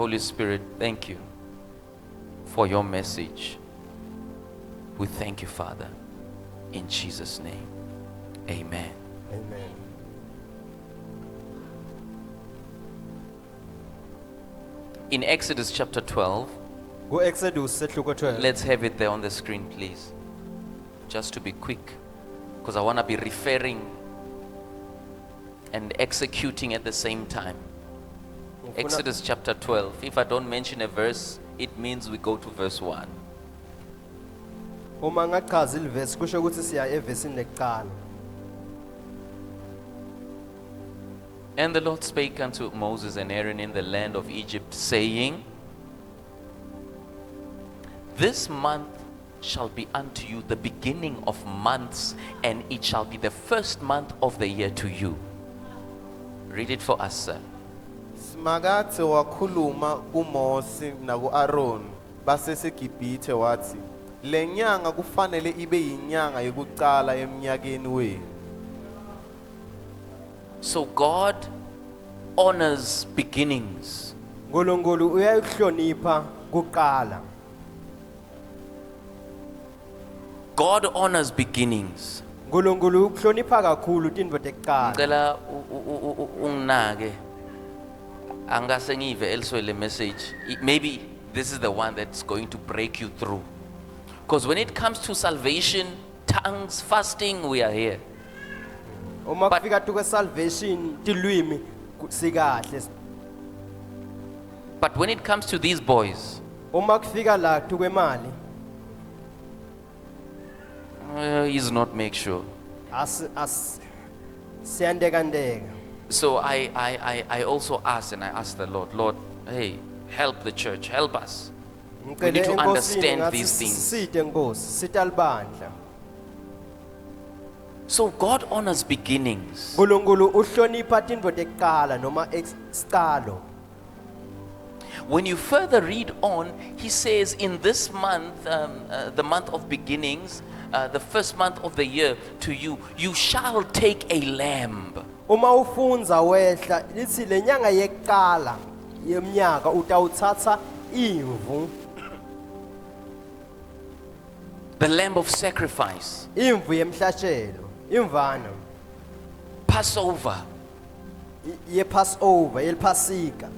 Holy Spirit, thank you for your message. We thank you, Father. In Jesus' name, amen. Amen. In Exodus chapter 12, Ku-Exodus sehluko 12. let's have it there on the screen, please. Just to be quick, because I want to be referring and executing at the same time. Ngifuna- Exodus chapter 12. If I don't mention a verse, it means we go to verse 1. Uma ngachaza ilivesi kusho ukuthi siya evesini lekuqala. And the Lord spake unto Moses and Aaron in the land of Egypt, saying, This month shall be unto you the beginning of months, and it shall be the first month of the year to you. Read it for us, sir. Simakadze wakhuluma kuMosi nakuAron baseseGibhithe wathi lenyanga kufanele ibe yinyanga yekucala emnyakeni wenu. So God honors beginnings. uNkulunkulu uyayihlonipha kuqala. God honors beginnings. uNkulunkulu ukuhlonipha kakhulu tintfo tekuqala. Ngicela unginake. Angase ngive elsewhere le message. Maybe this is the one that's going to break you through. Because when it comes to salvation, tongues, fasting, we are here. Uma kufika tuke salvation tilwimi sikahle. But when it comes to these boys, Uma kufika la tukwemali he's not make sure. as as siyandekandeka. So I also asked, and I asked the Lord, Lord, hey, help the church, help us. We Ngicele need to enkosini understand ngathi these things. sisite Nkosi, sita libandla. So God honors beginnings. uNkulunkulu uhlonipha tintfo tekuqala noma isicalo. When you further read on, he says in this month, the month of beginnings, the first month of the year to you, you shall take a lamb. Uma ufundza wehla lithi lenyanga yekuqala yeminyaka utawutsatsa imvu, The lamb of sacrifice. Imvu yemhlatshelo, imvana. Passover. Ye-Passover, yeliphasika.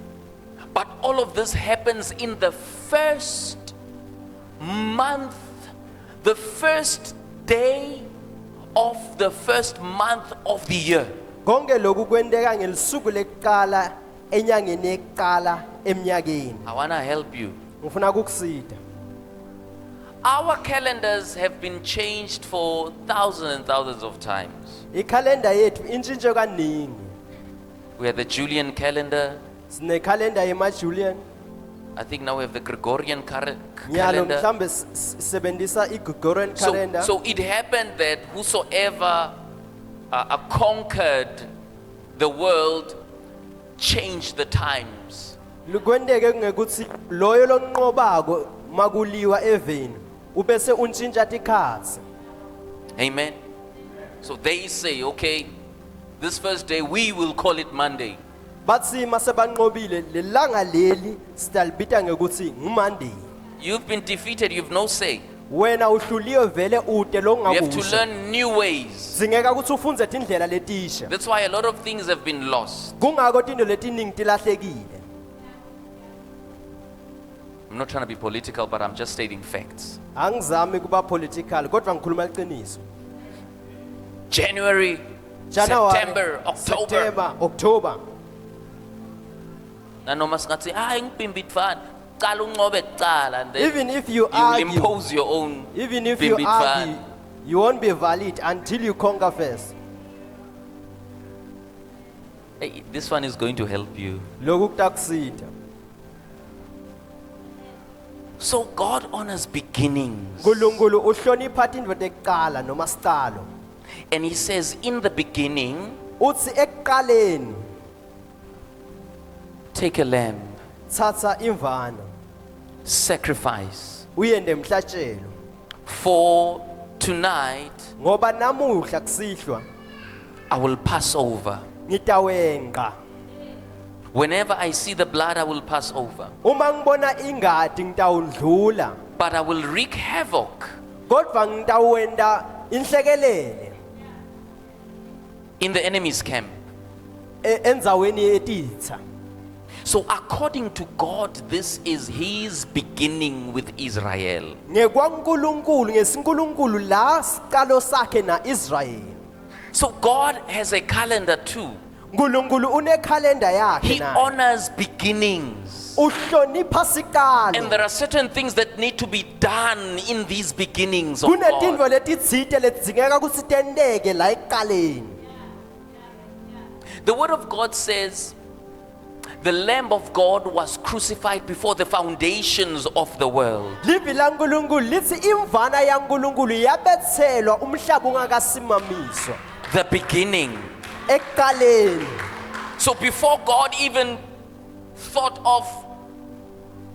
But all of this happens in the first month, the first day of the first month of the year. Konke lokhu kwenteka ngelisuku lekuqala enyangeni yekuqala eminyakeni. I want to help you. Ngifuna ukukusita. Our calendars have been changed for thousands and thousands of times. Ikhalenda yethu intshintshe kaningi. We have the Julian calendar. Sinekhalenda yema-Julian. I think now we have the Gregorian Nyalo calendar. mhlambe sisebenzisa i-Gregorian calendar. So it happened that whosoever conquered the world changed the times. Kwenteke ngekuthi loyo lonqobako makuliwa eveni ubese untshintsha tikhatsi. Amen. So they say, okay, this first day we will call it Monday. Batsi masebanqobile lelanga leli sitalibita ngekuthi nguMonday. You've been defeated, you've no say. Wena uhluliwe vele ute You have to longakusho. learn new ways. Dzingeka ukuthi ufundze tindlela letisha. That's why a lot of things have been lost. Kungako tintfo letiningi tilahlekile. I'm not trying to be political, but I'm just stating facts. Angizami kuba political kodwa ngikhuluma iqiniso. January, January, September, October. September, October. Nanoma singathi hayi ngibhimbithwana, cala unqobe kuqala, and then Even if you you will argue, impose your own even if you bhimbithwana. argue, you won't be valid until you conquer first. Hey, this one is going to help you. Lokhu kutakusita. So God honors beginnings. uNkulunkulu uhlonipha tintfo tekuqala noma sicalo. And he says in the beginning, Uthi ekuqaleni take a lamb, thatha imvana, sacrifice. uyende emhlatshelo. For tonight Ngoba namuhla kusihlwa I will pass over. ngitawenqa. Whenever I see the blood, I will pass over. Uma ngibona ingati ngitawundlula. But I will wreak havoc Kodwa ngitawenta inhlekelele in the enemy's camp. endzaweni yetitsa. So, according to God, this is his beginning with Israel. NgekwaNkulunkulu ngesiNkulunkulu la siqalo sakhe naIsrayeli. So, God has a calendar too. uNkulunkulu unekhalenda yakhe He naye. honors beginnings. Uhlonipha And siqalo. there are certain things that need to be done in these beginnings of Kunetintfo God. letitsite ledzingeka kutsi tenteke la ekuqaleni. The Word of God says, the Lamb of God was crucified before the foundations of the world. Livi laNkulunkulu lithi imvana yaNkulunkulu yabetselwa umhlaba ungakasimamiswa. The beginning. Ekuqaleni. So before God even thought of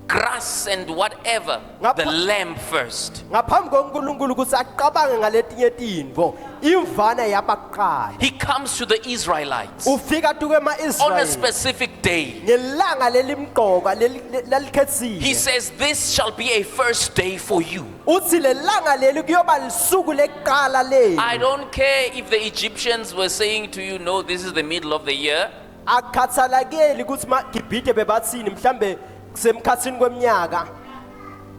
grass and whatever, the lamb first. Ngaphambi koNkulunkulu ukuthi aqabange ngaletinye tintfo, imvana yabakuqala. He comes to the Israelites Ufika tuke on a ema-Israyeli specific day. ngelanga lelimqoka He lalikhetsile. says, This shall be a first day for you. Uthi lelanga leli kuyoba lisuku lekuqala I leli. don't care if the Egyptians were saying to you, No, this is the middle of the year. Akukhathalakeli ukuthi maGibhide bebathini mhlambe kusemkhathini kweminyaka.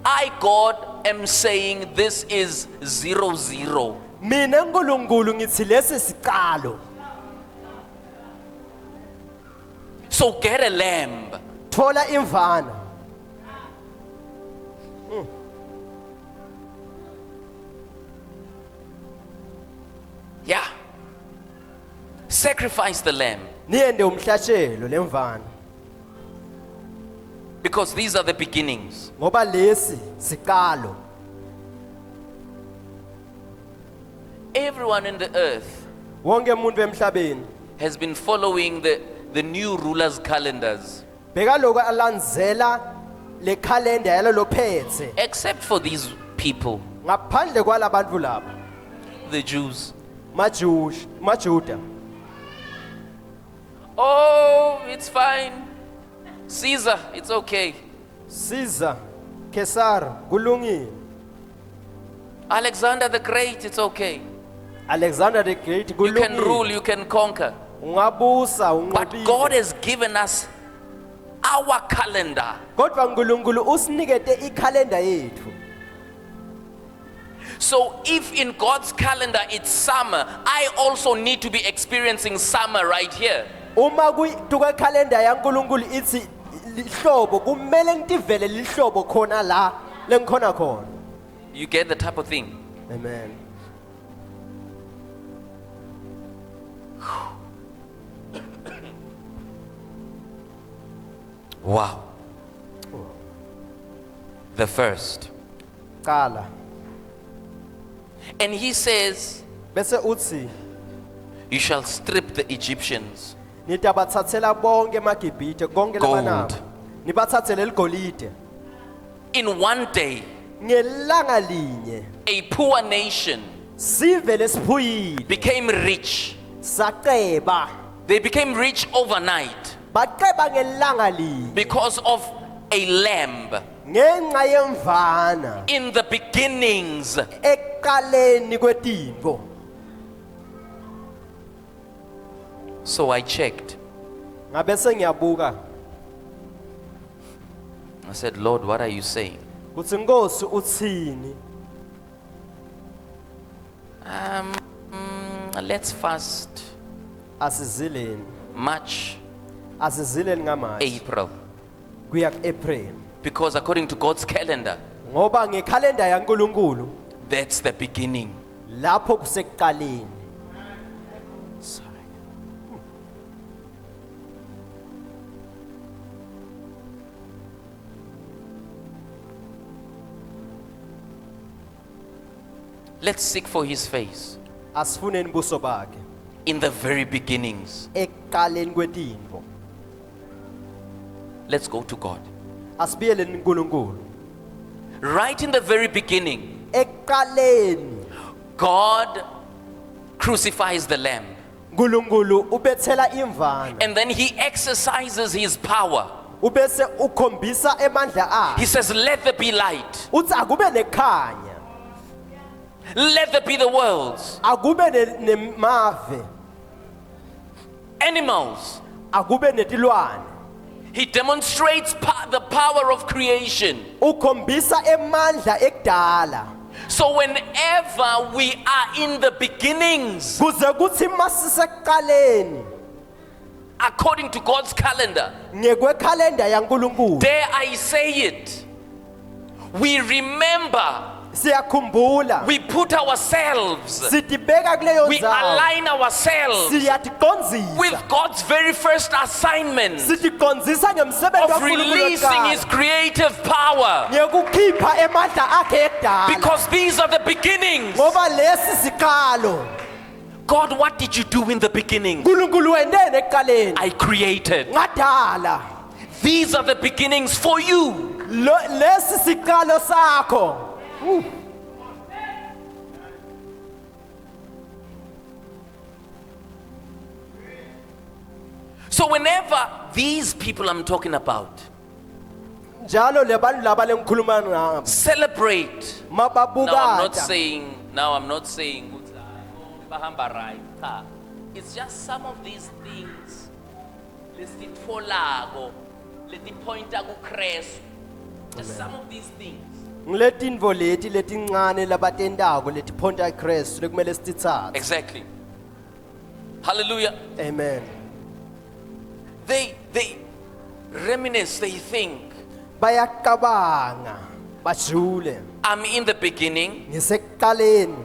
I, God, am saying this is 00. Mina uNkulunkulu ngithi lesi siqalo. So get a lamb. Thola imvana. Yeah. Sacrifice the lamb Niyende umhlatshelo lemvana because these are the beginnings. ngoba lesi siqalo. Everyone in the earth Wonke umuntu emhlabeni has been following the new rulers' calendars, bekaloko alandzela le calendar yalolo phethe except for these people, ngaphandle kwalabantu laba the Jews. maJush maJuda. Oh, it's fine. Caesar, it's okay. Caesar Caesar kulungile. Alexander the Great, it's okay. Alexander the Great You can rule, kulungile. you can conquer. Ungabusa But God unqobile. has given us our calendar. Kodwa uNkulunkulu usinikete ikhalenda yethu. So if in God's calendar it's summer, I also need to be experiencing summer right here. Uma kutuka calendar yaNkulunkulu ithi lihlobo kumele ngitivele lihlobo khona la lengikhona khona. You get the type of thing. Amen. Wow. The first. Qala. And he says, Bese uthi You shall strip the Egyptians nitabathathela bonke emaGibhithe konke Gold. labanako. Nibathathele ligolide in one day. ngelanga linye. A poor nation Sive lesiphuyile became rich. saceba. They became rich overnight Baceba ngelanga linye because of a lamb. ngenxa yemvana In the beginnings, ekuqaleni kwetintfo. So I checked. Ngabe sengiyabuka I said, Lord, what are you saying? kutsi Nkosi utsini? Let's fast Asizileni. March, Asizileni ngaMarch April. kuya kuApril. Because according to God's calendar, Ngoba ngekhalenda yaNkulunkulu that's the beginning. lapho kusekuqaleni. Let's seek for his face Asifuneni buso bakhe in the very beginnings. ekuqaleni kwetintfo. Let's go to God. Asibiyeleni uNkulunkulu. Right in the very beginning, Ekuqaleni God crucifies the lamb. Nkulunkulu ubethela imvana And then he exercises his power. Ubese ukhombisa emandla He akhe. says, "Let there be light. Uthi akube nekhanya. Let there be the worlds, Akube ne- nemave. Animals." Akube netilwane. He demonstrates the power of creation. Ukhombisa emandla ekudala. So whenever we are in the beginnings, Kuze kuthi masisekuqaleni according to God's calendar, ngekwekhalenda yaNkulunkulu, dare I say it, we remember, siyakhumbula, we put ourselves, sitibeka kuleyo we ndzawo, align ourselves siyatiqondzisa, with God's very first assignment sitiqondzisa ngemsebenzi of waNkulunkulu releasing His wokuqala, creative power. ngekukhipha emandla akhe ekudala. Because these are the beginnings. Ngoba lesi siqalo. God, what did you do in the beginning? Nkulunkulu wenteni ekuqaleni? I created. Ngadala. These are the beginnings for you. Lesi siqalo sakho. So, whenever these people I'm talking about Njalo lebantu laba lengikhuluma ngabo celebrate, now I'm not mababukata, saying, now I'm not saying, ukuthi, "Ah, bahamba right." Cha. It's just some of these things lesitfolako letipointa kuKristu. Just some of these things. Ngiletintfo leti letincane labatentako letiphonta Kristu lekumele sititsatse. Exactly. Hallelujah. Amen. They reminisce, they think, Bayacabanga bajule. "I'm in the beginning." Ngisekuqaleni.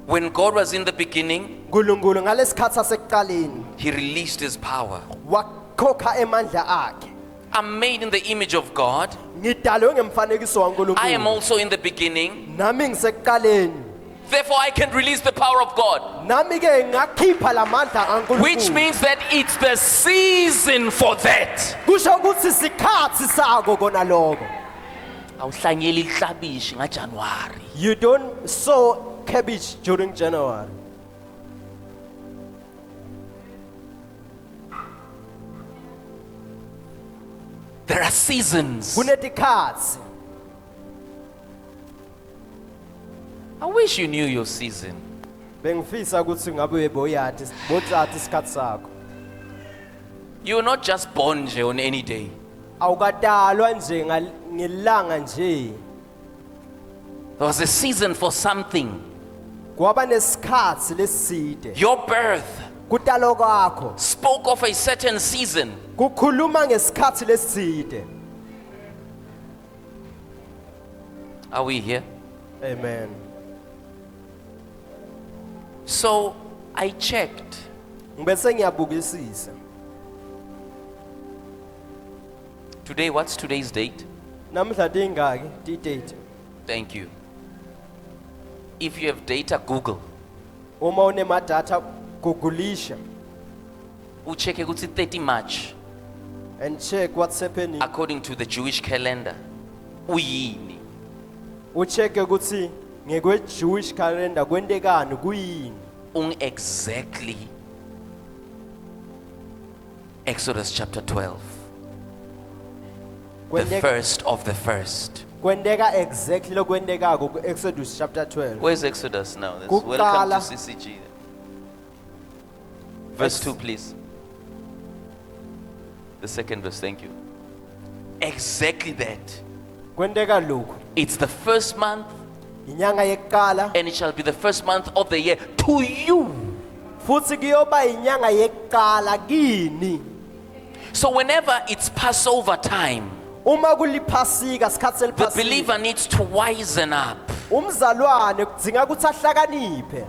When God was in the beginning, Nkulunkulu ngalesikhathi asekuqaleni He released His power. wakhokha emandla akhe. I'm made in the image of God. Ngidalwe ngemfanekiso I am waNkulunkulu. also in the beginning. Nami ngisekuqaleni. Therefore, I can release the power of God. Nami ke ngakhipha lamandla Which aNkulunkulu. means that it's the season for that. Kusho ukuthi sikhathi sako kona lokho. Awuhlanyeli iklabishi ngaJanuary. You don't sow cabbage during January. There are seasons. Kunetikhathi. I wish you knew your season. Bengifisa ukuthi ngabe boyathi bothatha isikhathi sakho. You were not just born nje on any day. Awukadalwa nje ngelanga nje. There was a season for something. Kwaba nesikhathi leside. Your birth Kutalwa kwakho spoke of a certain season. kukhuluma ngesikhathi leside. Are we here? Amen. So I checked. Ngibese ngiyabukisisa. Today, what's today's date? Namhla tingaki ti-date? Thank you. If you have data, Google. Uma unemadatha googlisha Ucheke ukuthi 30 March and check what's happening. According to the Jewish calendar. Uyini? Ucheke ukuthi ngekwe Jewish calendar kwentekani kuyini. Ung exactly Exodus chapter 12. The first of the first. Kwenteka exactly lokwentekako ku Exodus chapter 12. Where's Exodus now? Welcome Kuqala. to CCG. Verse 2, please. The second verse, thank you. Exactly that. Kwenteka lokhu. It's the first month, Inyanga yekuqala and it shall be the first month of the year to you. Futhi kuyoba inyanga yekuqala kini. So, whenever it's Passover time, Uma kuliphasika sikhathi the seliphasika believer needs to wisen up. Umzalwane kudzinga ukuthi ahlakaniphe.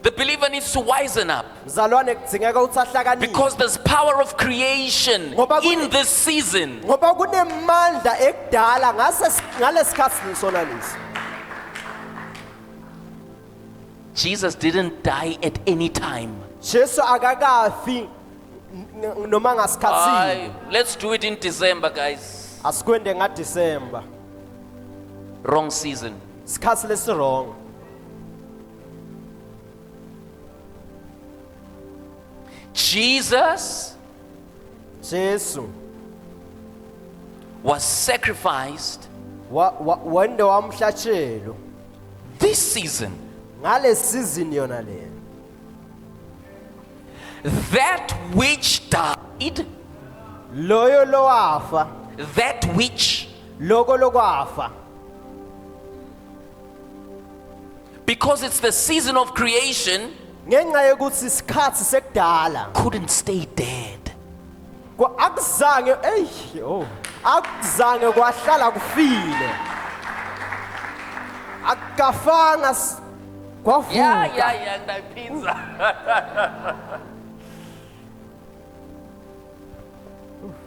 The believer needs to wisen up Mzalwane kudzingeka ukuthi ahlakaniphe. Because there's power of creation Ngoba in this season. Ngoba kunemandla ekudala ngase ngalesikhathi sona lesi. Jesus didn't die at any time. Jesu akakafi noma ngasikhathini. Aye, let's do it in December, guys. Asikwende ngaDecember. Wrong season. Sikhathi lesi wrong. Jesus Jesu was sacrificed wende wamhlatshelo this season. Ngale season yona le. That which died, Loyo lowafa, that which, loko lokwafa, because it's the season of creation, ngenxa yokuthi isikhathi sekudala, couldn't stay dead. Akuzange ey oh akuzange kwahlala kufile, akukafanga kwavuka. Yeah, ngiyaphinza.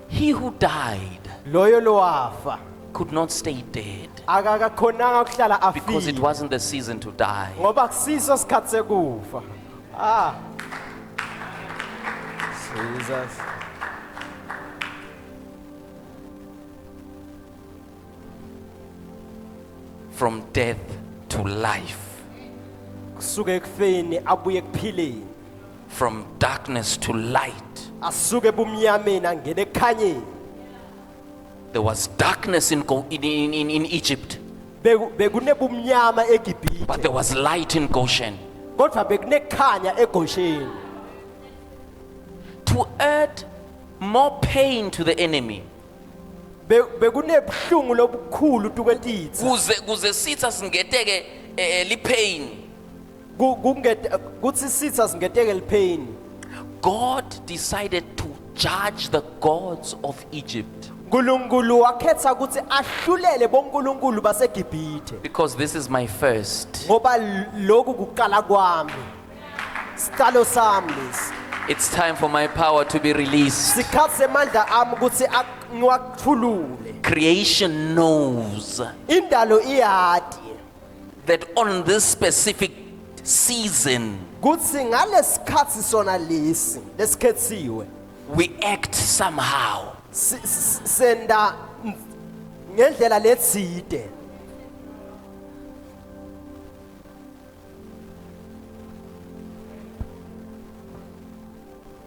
He who died Loyo lowafa could not stay dead akakakhonanga kuhlala because it afile wasn't the season to die. Ngoba kusiso sikhathi sekufa. Ah, Jesus. From death to life, Kusuke ekufeni abuye ekuphileni, from darkness to light. Asuke ebumnyameni angene ekukhanyeni. There was darkness in Egypt, Bekunebumnyama eGibhithe, but there was light in Goshen. Kodwa bekunekhanya eGosheni. To add more pain to the enemy, Bekunebuhlungu lobukhulu tukwetitsa, kuze sitha singeteke lipain. Kutsi sitsa singeteke lipain. God decided to judge the gods of Egypt Nkulunkulu wakhetha ukuthi ahlulele bonkulunkulu baseGibhithe because this is my first. Ngoba lokhu kuqala kwami, siqalo sami lesi. It's time for my power to be released. Sikhathi semandla ami ukuthi ngiwathulule. Creation knows Indalo iyati that on this specific season kutsi ngalesikhathi sona lesi lesikhethiwe we act somehow. Senda ngendlela letsite.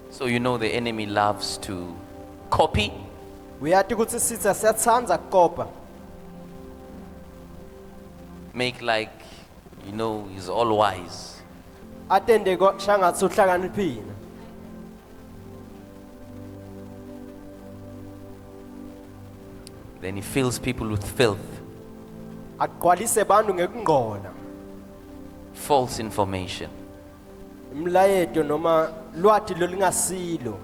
So you know the enemy loves to copy, Uyati kutsi sitsa siyatsandza kukopa, make like he's all wise. Atende shangatsi uhlakaniphile. Then he fills people with filth, Agcwalise bantu ngekungcola, false information. Imlayeto noma lwati lolungasilo.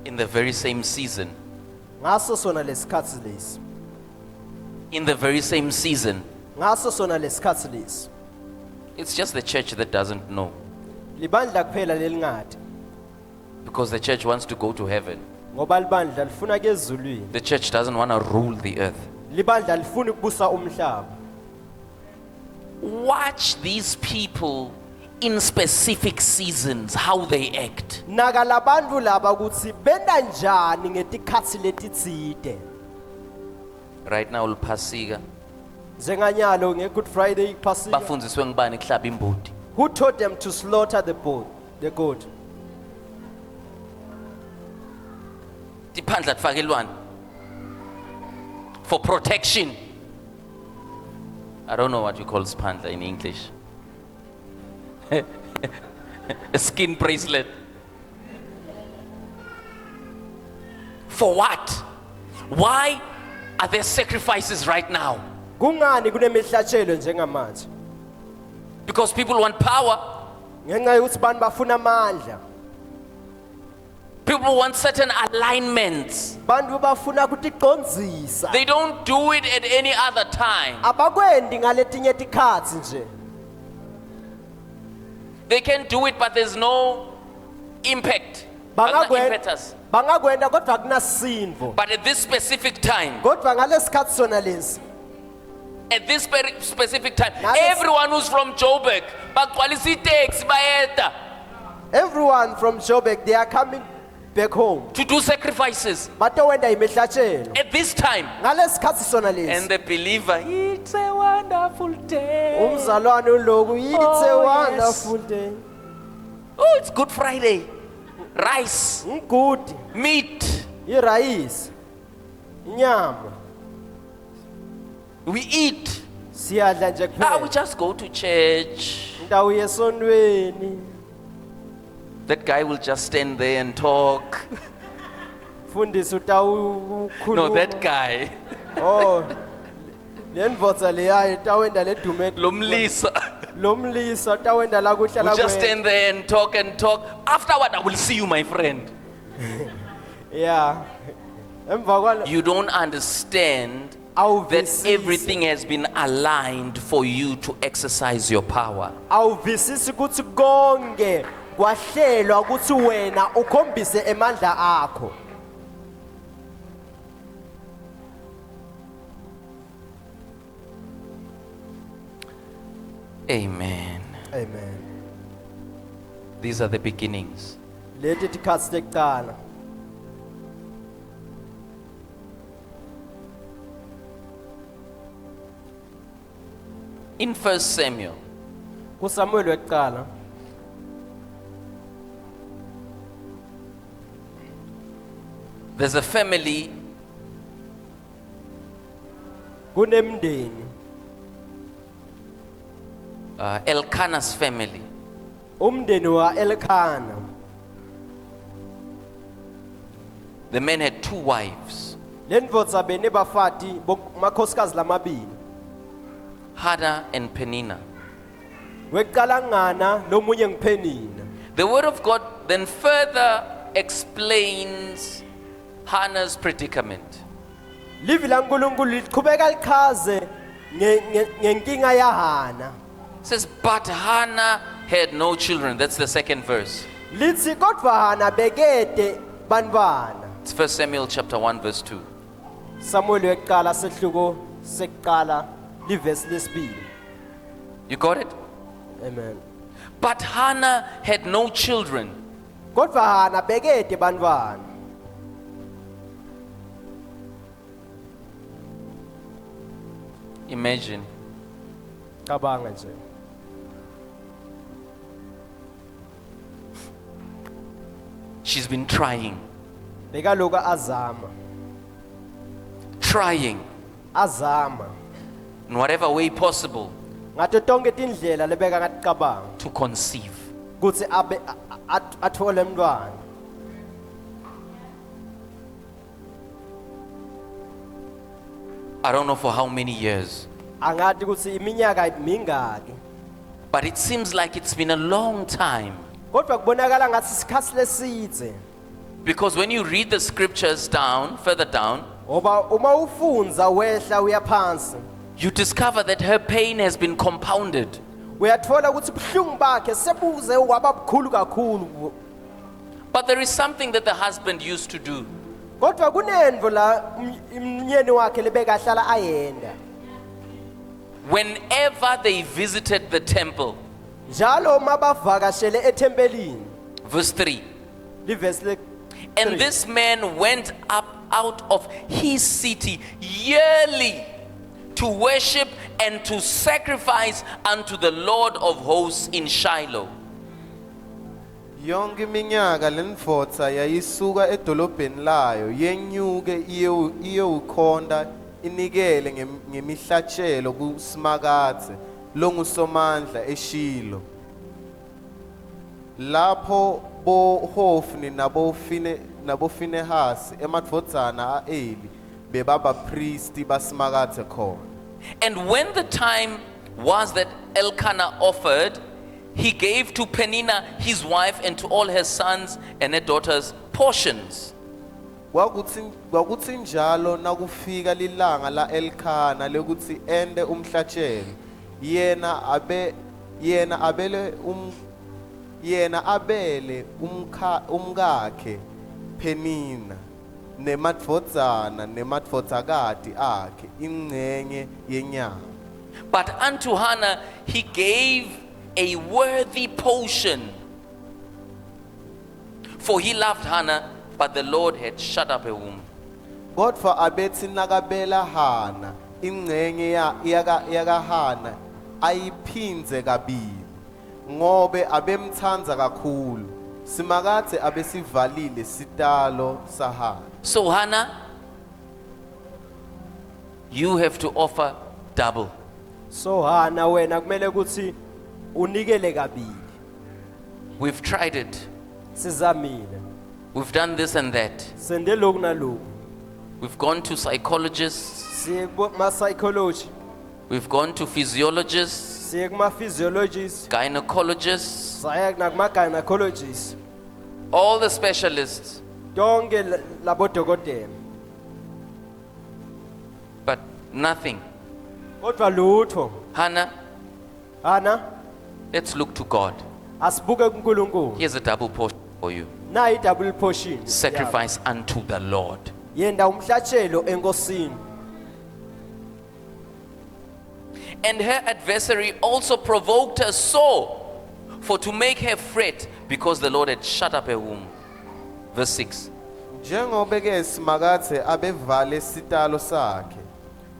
In the very same season, Ngaso sona lesikhatsi lesi, in the very same season, ngaso sona lesikhatsi lesi. It's just the church that doesn't know. Libandla kuphela lelingati. Because the church wants to go to heaven. Ngoba libandla lifuna kuya ezulwini. The church doesn't want to rule the earth. Libandla lifuna ukubusa umhlaba. Watch these people in specific seasons, how they act. Naka labantu laba ukuthi benta njani ngetikhatsi letitsite. Right now, Pasika. Njenganyalo nge-Good Friday, Pasika. Bafundziswe ngubani kuhlaba imbuti? Who taught them to slaughter the bull, the goat? Tiphandla tifakelwani? For protection. I don't know what you call spandla in English. A skin bracelet. For what? Why are there sacrifices right now? Kungani kunemihlatshelo njengamanje? Because people want power. Ngenxa yokuthi bantu bafuna amandla. People want certain alignments. Bantu bafuna kuticondzisa. They don't do it at any other time. Abakwendi ngaletinye tikhatsi nje. They can do it, but there's no impact. Akuna impetus. Bangakwenda kodwa kunasindvo. But at this specific time, Kodwa ngalesikhatsi sona lesi, at this very specific time, everyone who's from Joburg, bagcwalisa iteksi bayeta everyone from Joburg, they are coming back home to do sacrifices batowenda imihlatshelo at this time. Ngalesikhatsi sona And lesi. the believer, it's a wonderful day. Umzalwane uloku, it's a Oh, yes. wonderful day. Oh, it's Good Friday. Rice, Ngigudi, meat. irayisi, inyama. We eat. Siyadla nje Ah, we kuphela. just go to church. Ngitawuya esontweni. That guy will just stand there and talk. Mfundisi utawukhuluma. No, that guy. Oh. Le ndvodza leya itawenda ledume. Lomlisa. Lomlisa utawenda la kuhlala Will just kwena. stand there and talk and talk. Afterward, I will see you, my friend. Yeah. Emva kwalo You don't understand that awuvisisi. everything has been aligned for you to exercise your power. Awuvisisi ukuthi konke kwahlelwa ukuthi wena ukhombise emandla akho. Amen. Amen. These are the beginnings. Leti tikhatsi tekucala. In 1 Samuel, KuSamuel wekucala there's a family kunemndeni Elkanah's family. umndeni wa Elkhana. The man had two wives, Lendvodza benebafati makhosikazi lamabili. Hannah and Peninnah. Wekucala ngana lomunye nguPhenina. The word of God then further explains Hannah's predicament. Livi laNkulunkulu liqhubeka lichaze ngenkinga yaHana. It says, But Hannah had no children. That's the second verse. Lithi kodvwa Hana bekete bantfwana. It's 1 Samuel chapter 1, verse 2. Samuel wekucala sehluko sekucala livesi lesibili. You got it? Amen. But Hannah had no children. Kodvwa Hana bekete bantfwana. Imagine. Cabanga nje. She's been trying, Bekaloku azama, trying azama in whatever way possible ngato tonke tindlela lebeka ngaticabanga to conceive. kutsi abe athole umntwana. I don't know for how many years, Angati kutsi iminyaka mingaki. but it seems like it's been a long time. Kodwa kubonakala ngathi isikhathi lesidze. Because when you read the scriptures down, further down, Ngoba uma ufundza wehla uya phansi, you discover that her pain has been compounded. uyathola ukuthi buhlungu bakhe sebuze waba bukhulu kakhulu. But there is something that the husband used to do. Kodwa kunento la umnyeni wakhe lebekahlala ayenda. Whenever they visited the temple, Njalo uma bavakashele ethempelini, verse 3, livesi le and 3. this man went up out of his city yearly to worship and to sacrifice unto the Lord of hosts in Shiloh. Yonke iminyaka lendvodza yayisuka edolobheni layo yenyuke iyewukhonta inikele ngemihlatshelo kuSimakadze longuSomandla eShilo. Lapho boHofni naboFinehasi emadvodzana a-Eli bebabaphristi baSimakadze khona. And when the time was that Elkanah offered, he gave to Peninnah his wife and to all her sons and her daughters portions. Kwakutsi njalo nakufika lilanga la Elkhana lekutsi ente umhlatshelo, yena abele umkakhe Penina nemadvodzana nemadvodzakati akhe incenye yenyama. But unto Hannah he gave a worthy portion. For he loved Hannah, but the Lord had shut up her womb. Kodvwa abetsi nakabela Hana incenye yakaHana ayiphindze kabili. Ngobe abemtsandza kakhulu. Simakadze abesivalile sitalo saHana. So, Hannah, you have to offer double. So Hana wena kumele ukuthi unikele kabili. We've tried it, Sizamile. We've done this and that. Sende lokhu naloku. We've gone to psychologists, Siye kuma psychology, we've gone to physiologists, siye kuma physiologists, gynecologists, saya nakuma gynecologists. All the specialists, Tonke labodokotela. But nothing. Kodwa lutho. Hannah, Hana, let's look to God. Asibuke kuNkulunkulu. Here's a double portion for you. Nayi double portion. Sacrifice unto the Lord. Yenda umhlatshelo enkosini. And her adversary also provoked her sore, for to make her fret, because the Lord had shut up her womb. Verse 6. Njengobe ke Simakadze abevale sitalo sakhe.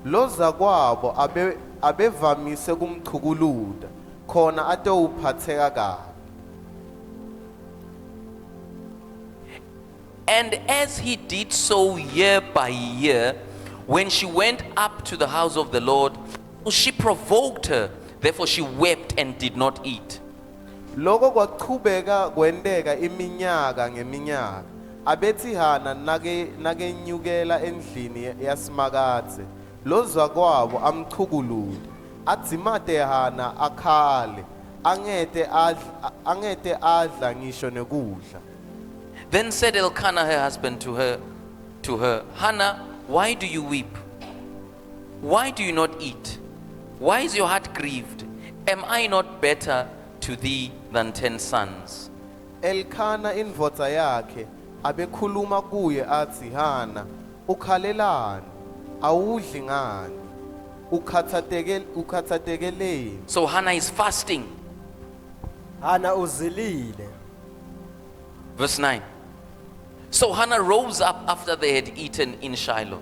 Loza kwabo abe abevamise kumchukuluda khona atowuphatheka kabi. And as he did so year by year, when she went up to the house of the Lord, she provoked her. Therefore she wept and did not eat. Lokho kwachubeka kwenteka iminyaka ngeminyaka. Abethi Hana nake nakenyukela endlini yaSimakadze. Lozwa kwabo amchukuluda. Adzimate Hana akhale. Angete adla ngisho nekudla. Then said Elkanah her husband to her, "Hannah, why do you weep? Why do you not eat? Why is your heart grieved? Am I not better to thee than 10 sons?" Elkhana indvodza yakhe abekhuluma kuye athi, "Hana, ukhalelani? Awudli ngani? Ukhathatekeleni?" So Hannah is fasting. Hana uzilile. Verse 9. So Hannah rose up after they had eaten in Shiloh,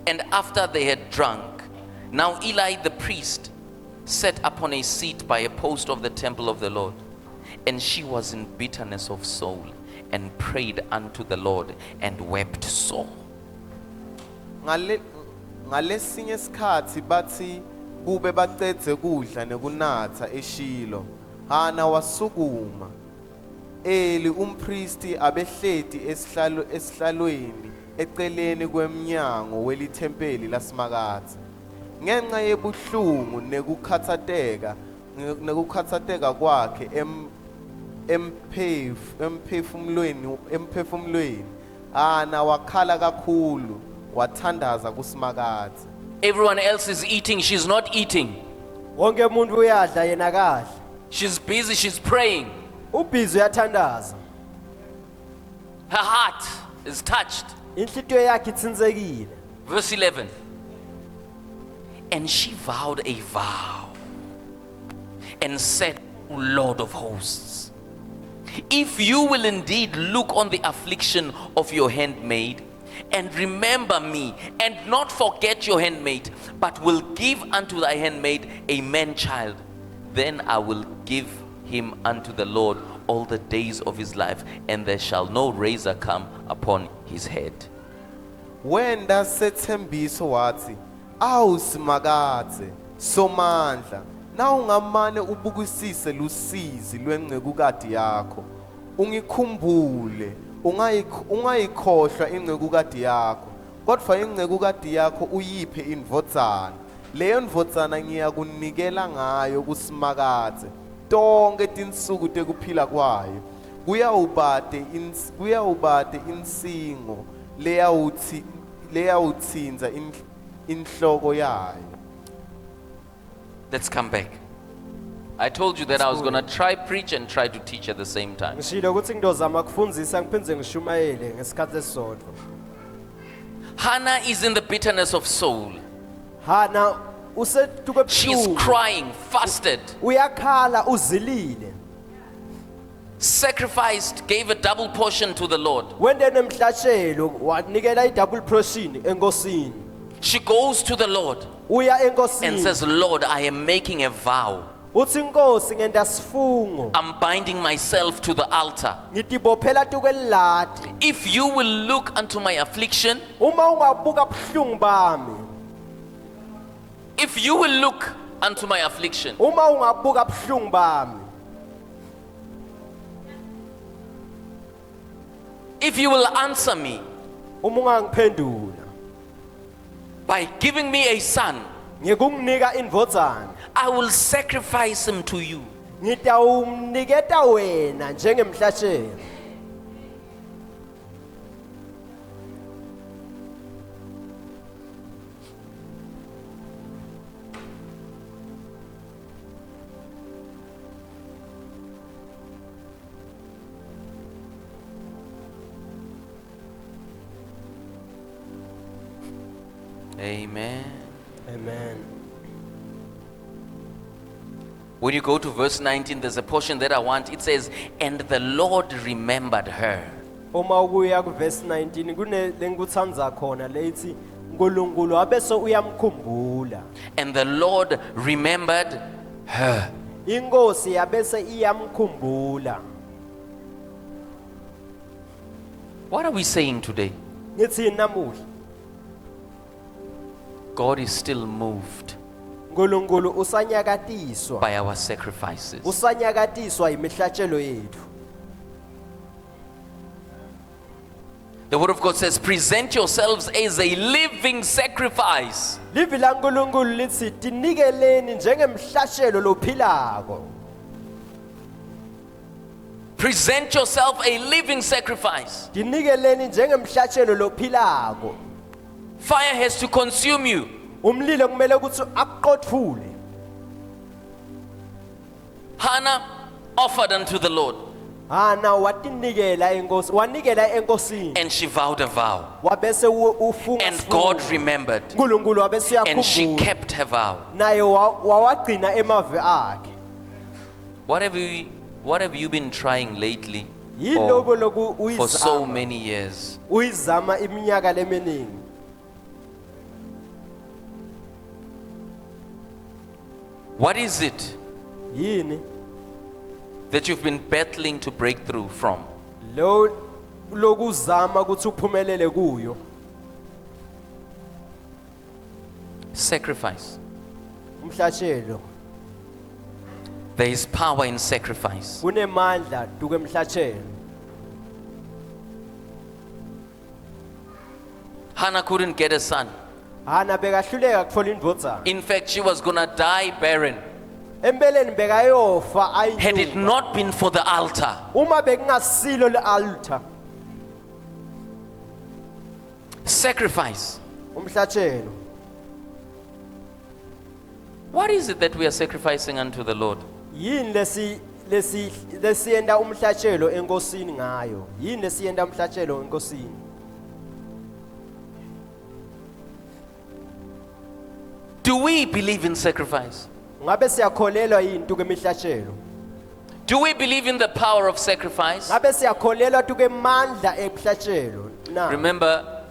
and after they had drunk. Now Eli the priest sat upon a seat by a post of the temple of the Lord. And she was in bitterness of soul, and prayed unto the Lord, and wept sore. Ngale ngalesinye isikhathi bathi kube bacedze kudla nekunatha eShilo, Hana wasukuma. Eli umpristi abehleti esihlalo esihlalweni eceleni kwemnyango welithempeli laSimakadze. Ngenxa yebuhlungu nekukhatsateka kwakhe emphefumulweni Hana wakhala kakhulu wathandaza kuSimakadze. Everyone else is eating, she's not eating. Wonke umuntu uyadla yena kadla. She's busy, she's praying. Ubhizi uyathandaza. Her heart is touched. Inhlitiyo yakhe itsintsekile. Verse 11. And she vowed a vow and said, "O Lord of hosts, if you will indeed look on the affliction of your handmaid and remember me and not forget your handmaid, but will give unto thy handmaid a man child, then I will give him unto the Lord all the days of his life, and there shall no razor come upon his head." Wenda sethembiso wathi, "Awu Simakadze Somandla, nawungamane ubukisise lusizi lwencekukati yakho, ungikhumbule, ungayikhohlwa incekukati yakho, kodwa incekukati yakho uyiphe indvodzana. Leyo ndvodzana ngiyakunikela ngayo kuSimakadze tonkhe tinsuku tekuphila kwayo. Kuyawubate insingo leyawutsintsa inhloko yayo." Let's come back. I told you that I was going to try preach and try to teach at the same time. Ngishilo ukuthi ngidozama kufundzisa ngiphindze ngishumayele ngesikhathi esisodwa. Hannah is in the bitterness of soul. Hana usetuke She is ebuhlungu. Crying, fasted, Uyakhala uzilile. Sacrificed, gave a double portion to the Lord. Wente nemhlatshelo wanikela i-double portion enkosini. She goes to the Lord Uya and enkosini. says, "Lord, I am making a vow. Uthi inkosi ngenta sifungo. I'm binding myself to the altar. Ngitibophela tukwelilati. If you will look unto my affliction, Uma ungabuka buhlungu bami, if you will look unto my affliction, uma ungabuka buhlungu bami, if you will answer me uma ungangiphendula by giving me a son, ngekunginika indvodzana, I will sacrifice him to you. ngitawumniketa wena njengemhlatshelo. Amen. Amen. When you go to verse 19, there's a portion that I want. It says, And the Lord remembered her. Uma ukuya kuverse 19 kune lengikutsandza khona leyithi uNkulunkulu abese uyamkhumbula. And the Lord remembered her. Inkosi yabese iyamkhumbula. What are we saying today? Ngithi namuhla God is still moved uNkulunkulu usanyakatiswa. by our sacrifices. Usanyakatiswa imihlatshelo yethu. The word of God says, Present yourselves as a living sacrifice. Livi laNkulunkulu lithi tinikeleni njengemhlatshelo lophilako. Present yourself a living sacrifice. Tinikeleni njengemhlatshelo lophilako. Fire has to consume you. Umlilo kumele ukuthi akuqothule. Hannah offered unto the Lord, Hana watinikela enkosi, wanikela enkosini. and she vowed a vow. Wabese ufunga And sifungo. God remembered, uNkulunkulu wabese and she uyakhumbula. kept her vow. Naye wawagcina emavi akhe. What have you been trying lately? Yiloko Or loku for so uyizama. many years? Uyizama iminyaka leminingi. What is it Yini? that you've been battling to break through from? Lo lokuzama ukuthi uphumelele kuyo. Sacrifice. Umhlatshelo. There is power in sacrifice. Kunemandla tukemhlatshelo. Hannah couldn't get a son. Hana bekahluleka kutfola indvodzana. In fact, she was going to die barren. Empeleni bekayofa Had it ayinyuka. not been for the altar. Uma bekungasilo le-altar, Sacrifice. umhlatshelo. What is it that we are sacrificing unto the Lord? Yini lesi lesi lesiyenta umhlatshelo enkosini ngayo? Yini lesiyenta umhlatshelo enkosini? Do we believe in sacrifice? Ngabe siyakholelwa yini tukemihlatshelo? Do we believe in the power of sacrifice? Ngabe siyakholelwa tukemandla emhlatshelo? Na. Remember,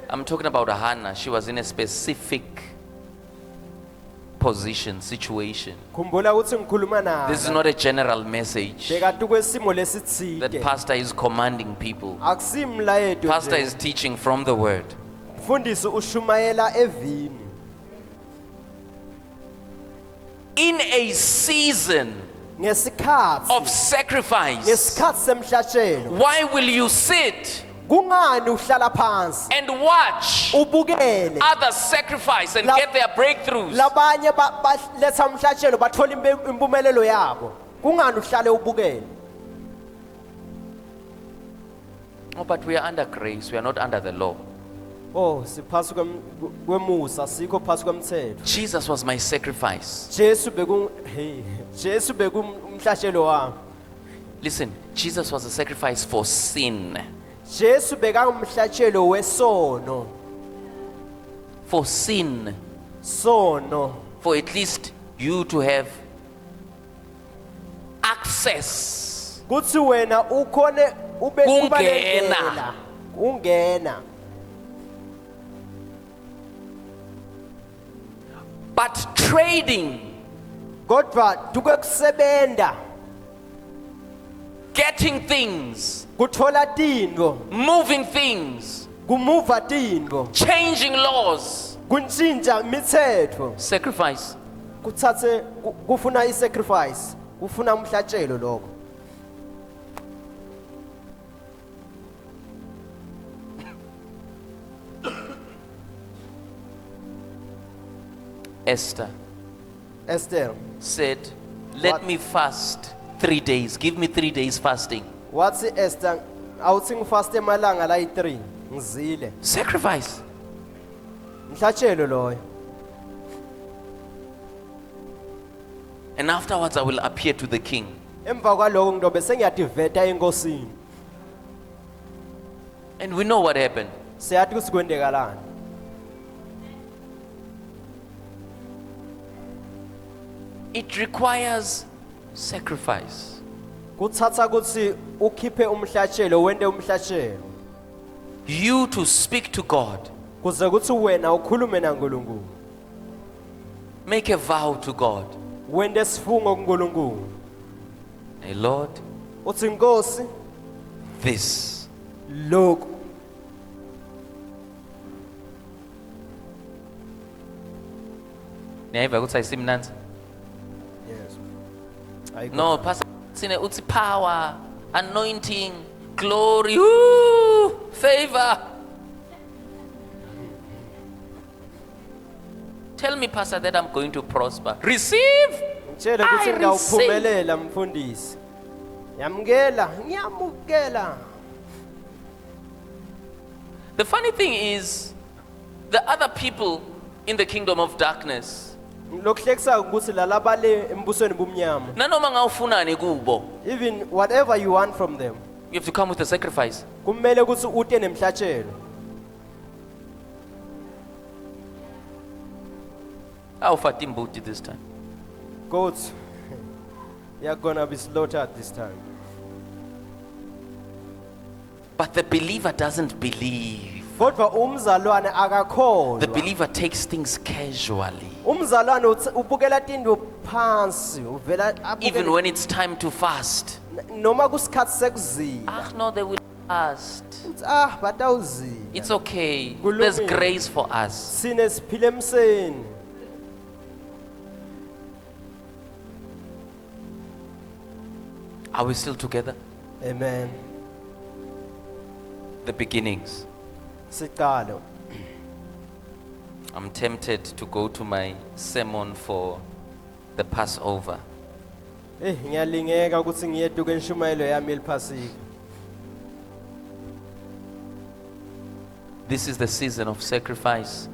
I'm talking about Hannah. She was in a specific position, situation. Khumbula ukuthi ngikhuluma naye. This is not a general message Beka tukwesimo that lesitsite. pastor is commanding people. Akusimlayeto. Pastor nje. is teaching from the word. Mfundisi ushumayela evini. In a season Ngesikhatsi of sacrifice, ngesikhatsi semhlatshelo why will you sit kungani uhlala phansi and watch ubukele others sacrifice and get their breakthroughs? labanye baletha umhlatshelo bathola impumelelo yabo kungani uhlale ubukele? Oh, but we are under grace, we are not under the law. Oh, siphasi kwemusa, sikho phasi kwemthetho. Jesus was my sacrifice. Jesu beku hey Jesu bekumhlatshelo wami. Listen, Jesus was a sacrifice for sin. Jesu bekangumhlatshelo wesono. For sin. Sono. For at least you to have access. Kuthi wena ukhone ube Kungena. kuba nendlela. Ungena. But trading Kodwa tukekusebenta. Getting things, Kutfola tintfo, moving things, kumuva tintfo, changing laws. kuntjintja imitsetfo. Sacrifice. Kutsatse kufuna i-sacrifice, kufuna umhlatshelo lokho. Esther Esther said, "Let What? me fast 3 days. Give me 3 days fasting." Watsi Esther, awutsi ngifaste emalanga layi-3 ngizile. Sacrifice. Mhlatshelo loyo. And afterwards I will appear to the king. Emva kwaloko ngidobe sengiyativeta enkosini. And we know what happened. Siyati kutsi kwentekalani. It requires sacrifice. Kutsatsa kutsi ukhiphe umhlatshelo, wente umhlatshelo. You to speak to God. Kuze kutsi wena ukhulume naNkulunkulu. Make a vow to God. Wente sifungo kuNkulunkulu. Hey Lord, Utsi Nkosi, this lokhu Niyayiva ukuthi ayisimnandzi? Yes. Ayikho. No, Pastor sine uthi power, anointing, glory, woo, favor. Tell me, Pastor, that I'm going to prosper. Receive. Ngitshele ukuthi I receive. ngawuphumelela mfundisi. Yamukela, ngiyamukela. The funny thing is, the other people in the kingdom of darkness, Lokuhlekisa ukuthi lalabale embusweni bumnyama. nanoma ngawufunani kubo, Even whatever you want from them, you have to come with a sacrifice. kumele ukuthi ute nemhlatshelo. Awufati imbuti this time. Goats, you are gonna be slaughtered this time. But the believer doesn't believe. Kodwa umzalwane The akakholwa. believer takes things casually. Umzalwane ubukela tintfo phansi, uvela abukele- Even when it's time to fast. Noma kusikhatsi sekuzila. Ah, no, they will fast. Utsi, ah, batawuzila. It's okay. Kulungile. There's grace for us. Sine siphile emseni. Are we still together? Amen. The beginnings. Siqalo. I'm tempted to go to my sermon for the Passover. Ngiyalingeka ukuthi ngiyeduka enshumayelo yami yeliphasika. This is the season of sacrifice.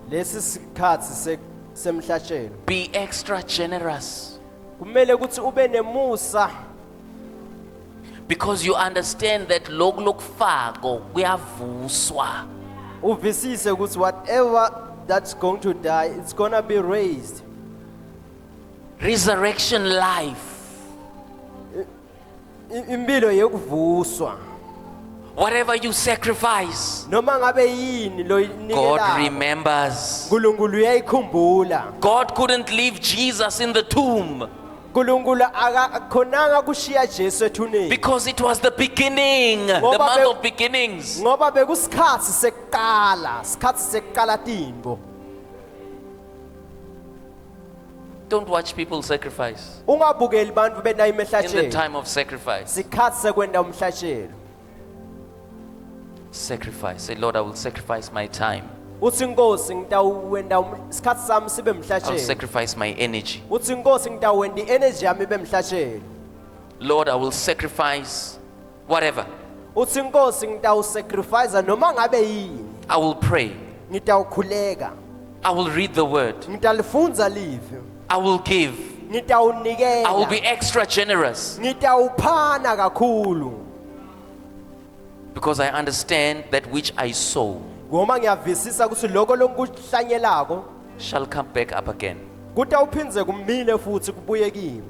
Lesi sikhatsi semhlatshelo. Be extra generous. Kumele ukuthi ube nemusa. Because you understand that lokhu lokufako kuyavuswa. Uvisise ukuthi whatever that's going to die, it's going to be raised. Resurrection life. Impilo yekuvuswa. Whatever you sacrifice, Noma ngabe yini God loyinikelayo, remembers. uNkulunkulu uyayikhumbula. God couldn't leave Jesus in the tomb. uNkulunkulu akakhonanga kushiya Jesu ethuneni. Because it was the beginning, the Ngoba month of beginnings. Ngoba bekusikhatsi sekuqala, sikhatsi sekuqala tintfo. Don't watch people sacrifice. Ungabukeli bantfu benta In the imihlatshelo. time of sacrifice. Sikhatsi sekwenta umhlatshelo. Sacrifice. Say, Lord, I will sacrifice my time. Utsi Nkosi ngitawenta sikhatsi sami sibe I will mhlatshelo. sacrifice my energy. Utsi Nkosi ngitawenta i-energy yami ibe mhlatshelo. Lord, I will sacrifice whatever. Utsi Nkosi ngitawusacrifice noma ngabe yini. I will pray. Ngitawukhuleka. I will read the word. Ngitalifunza livi. I will give. Ngitawunikela. I will be extra generous. Ngitawuphana kakhulu. Because I understand that which I sow Ngoba ngiyavisisa ukuthi lokho lokuhlanyelako shall come back up again. kutawuphindze kumile futhi kubuye kimi.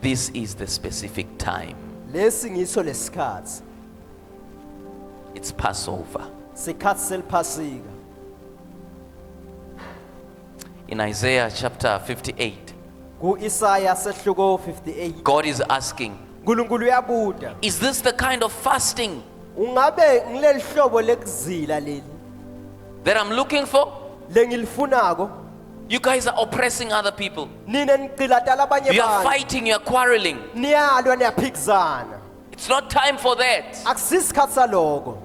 This is the specific time. Lesi ngiso lesikhatsi. It's Passover. Sikhathi seliphasika. In Isaiah chapter 58, Ku-Isaya sehluko 58 God is asking, uNkulunkulu uyabuta, Is this the kind of fasting ungabe ngileli hlobo lekuzila leli that I'm looking for? lengilifunako? You guys are oppressing other people. Nina niqilata labanye You are bantu, fighting, you are quarreling. niyalwa, niyaphikisana. It's not time for that. Akusisikhathi saloko.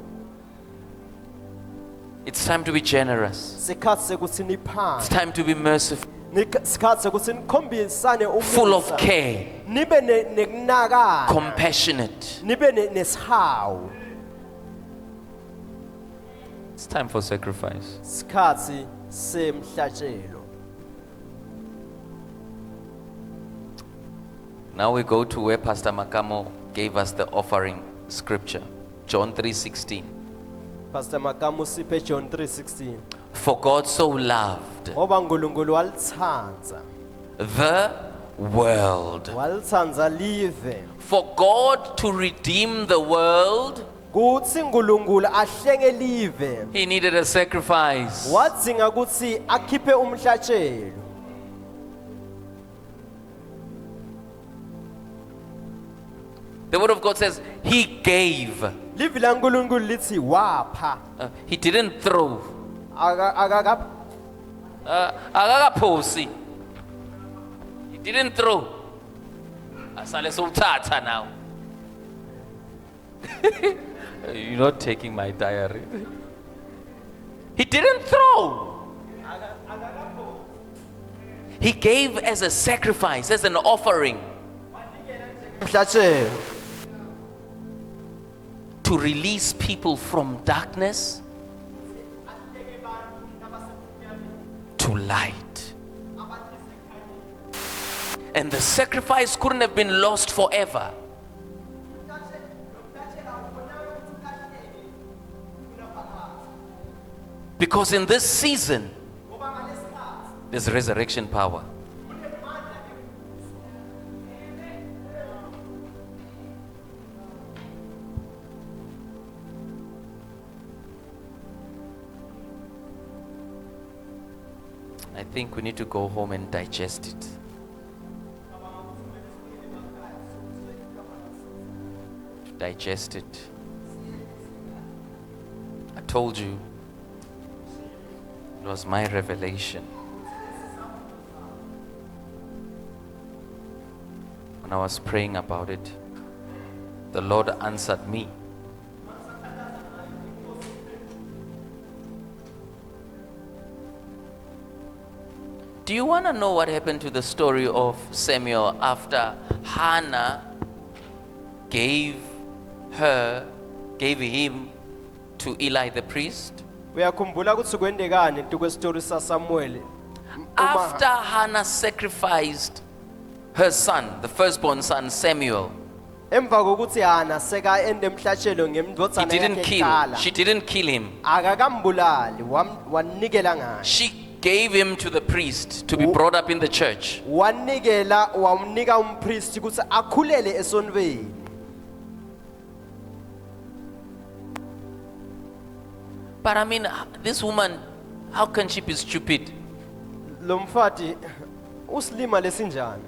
It's time to be generous. Sikhathi sekuthi It's niphane, time to be merciful, sikhathi sekuthi nikhombisane full of umusa, care, nibe nekunakana, compassionate. nibe nesihawu. It's time for sacrifice. Sikhathi semhlatshelo. Now we go to where Pastor Makamo gave us the offering scripture, John 3:16. Pastor Makamu siphe John 3:16. For God so loved Ngoba uNkulunkulu walitsandza, the world. walitsandza live, For God to redeem the world, kutsi uNkulunkulu ahlenge live, he needed a sacrifice. wadzinga kutsi akhiphe umhlatshelo. The word of God says he gave. Livi laNkulunkulu lithi wapha. He didn't throw. Aka- Akakaphosi. He didn't throw. Asale sowuthatha now. You're not taking my diary. He didn't throw. He gave as a sacrifice, as an offering. Umhlatshelo. To release people from darkness to light. And the sacrifice couldn't have been lost forever. Because in this season, there's resurrection power. I think we need to go home and digest it. To digest it. I told you, it was my revelation. When I was praying about it, the Lord answered me. Do you want to know what happened to the story of Samuel after Hannah gave him to Eli the priest? Uyakhumbula kutsi kwentekani tukwe-story saSamuel? After Hannah sacrificed her son, the firstborn son, Samuel, Emva kokuthi Hana seka ende emhlatshelo he ngemdvodzana didn't yakhe kill. kuqala, She didn't kill him. akakambulali, wanikela ngaye. She gave him to the priest to be brought up in the church. Wanikela, wamnika umpristi kutsi akhulele esontfweni. But this woman, how can she be stupid? Lo mfati usilima lesinjani?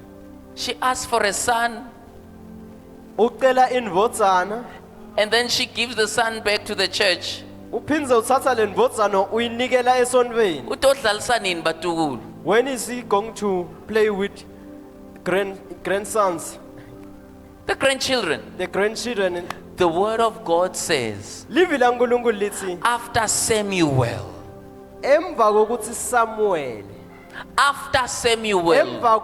She asked for a son, Ucela indvodzana, and then she gives the son back to the church. uphindze uthatha le ndvodzana uyinikela esontfweni. Utodlalisa nini batukulu? When is he going to play with grandsons? The grandchildren. The grandchildren. The word of God says, Livi laNkulunkulu lithi, after Samuel, emva kokuthi Samuel, after Samuel emva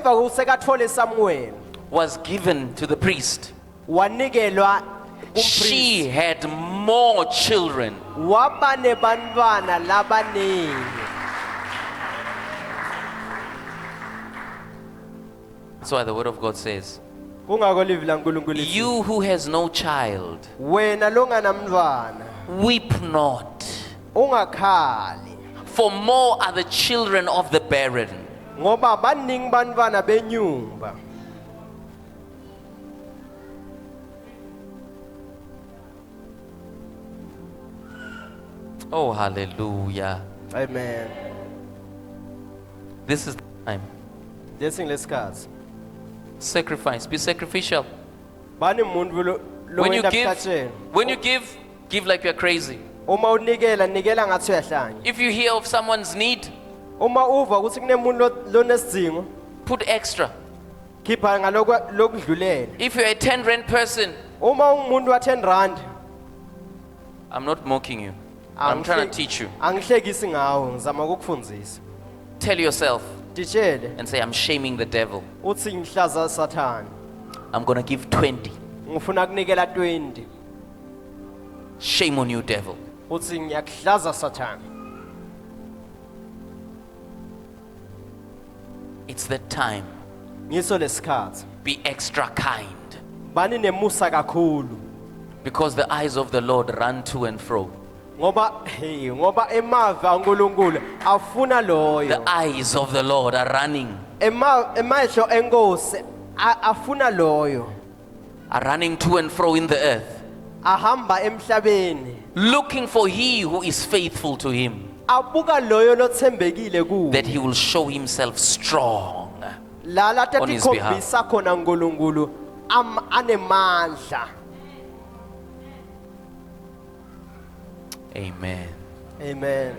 kokuthi sekathole Samuel, was given to the priest, wanikelwa she kumpriest, had more children. waba nebantwana labaningi. That's why the word of God says, Kungako livi laNkulunkulu lithi, you who has no child, wena longanamntwana, weep not, ungakhali, for more are the children of the barren. ngoba baningi bantwana benyumba. Oh, hallelujah. Amen. This is the time. Lesi ngilesikhathi. Sacrifice. Be sacrificial. Bani umuntu lo When you lowenta give, mhlatshelo. when you give, give like you're crazy. Uma unikela nikela ngathi uyahlanya. If you hear of someone's need, Uma uva ukuthi kunemuntu lo- lonesidingo, put extra. khipha ngaloko lokudlulela. If you're a 10 rand person, Uma ungumuntu wa 10 rand, I'm not mocking you. I'm trying to teach you. Angihlekisi ngawe, ngizama ukukufundzisa. Tell yourself Titshele and say, I'm shaming the devil. uthi ngihlaza Sathane. I'm going to give 20. Ngifuna kunikela 20. Shame on you, devil. Uthi ngiyakuhlaza Sathane. It's the time. Ngiso lesikhathi. Be extra kind. Bani nemusa kakhulu. Because the eyes of the Lord run to and fro. Ngoba hey, ngoba emavi aNkulunkulu afuna The loyo. eyes of the Lord are running, Ema emehlo enkosi a- afuna loyo. are running to and fro in the earth, Ahamba emhlabeni. looking for he who is faithful to him, Abuka loyo lothembekile kuye. that he will show himself strong. La la on his behalf. tatikhombisa khona uNkulunkulu am anemandla. Amen. Amen.